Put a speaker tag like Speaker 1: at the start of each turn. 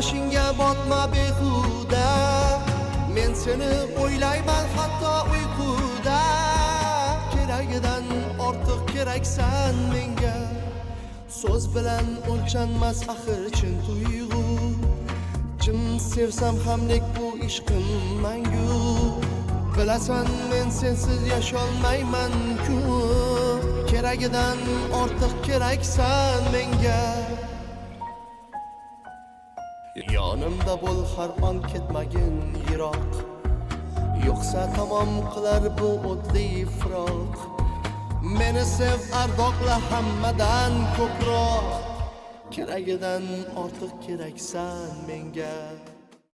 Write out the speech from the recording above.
Speaker 1: yoshingga botma behuda. Men seni o'ylayman hatto uyquda. Keragidan ortiq keraksan menga. So'z bilan o'lchanmas axir chin tuyg'u. Jim sevsam ham lek bu ishqim mangu. Bilasan men sensiz yasholmayman-ku. Keragidan ortiq keraksan menga. Yonimda bo'l har on, ketmagin yiroq. Yo'qsa tamom qilar bu o'tli firoq. Meni sev, ardoqla hammadan ko'proq. Keragidan ortiq keraksan menga.